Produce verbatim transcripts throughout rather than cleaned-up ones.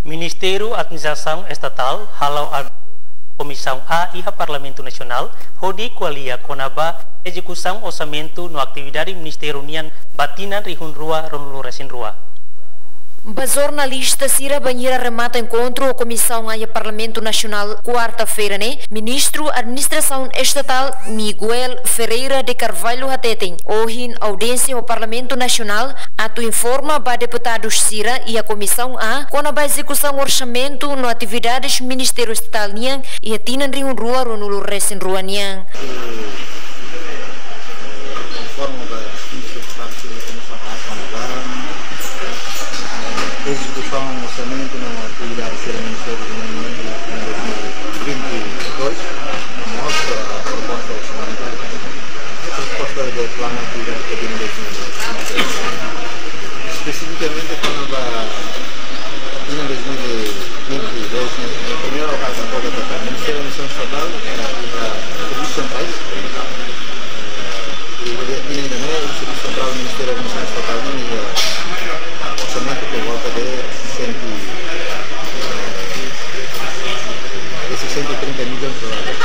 Ministériu Administrasaun Estatál hala'o a Komisaun A iha Parlamentu Nasionál hodi ko'alia kona-ba ezekusaun orsamentu no atividade ministériu nian ba tinan rihun rua ruanulu resin rua. Ba jornalista sira bainhira remata enkontru ho Komisaun A iha Parlamentu Nasionál kuarta-feira ne'e, Ministru Administrasaun Estatál Miguel Ferreira de Carvalho hateten, ohin audiénsia ho Parlamentu Nasionál atu informa ba deputadu sira iha Komisaun A kona-ba ezekusaun orsamentu no atividades Ministériu Estatál nian iha tinan rihun rua ruanulu resin rua nian. Informa ba deputadu sira iha Komisaun A kona-ba ezekusaun orsamentu no atividades sira Ministériu nian iha tinan dois mil e vinte e dois, no mós proposta orsamentu, proposta de planu atividade para tinan dois mil e vinte e dois. Espesifikamente kona-ba tinan dois mil e vinte e dois, ne'e, primeiru, a, a, a, a, Ministériu Administrasaun Estatál, eh, iha servisu sentrál, eh, i, i, i, i, i, servisu sentrál Ministériu Administrasaun Estatál, ne'e, eh, orsamentu por volta de cem, eh, de seiscentos e trinta milhões de dólares.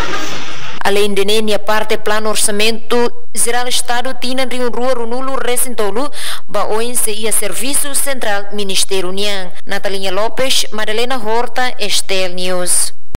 Aleinde ne'e, nia parte planu orsamentu jerál Estadu tinan rihun rua ruanulu resin tolu ba oin sei iha servisu sentrál ministériu nian. Natalina Lopes, Madalena Horta, S T L News.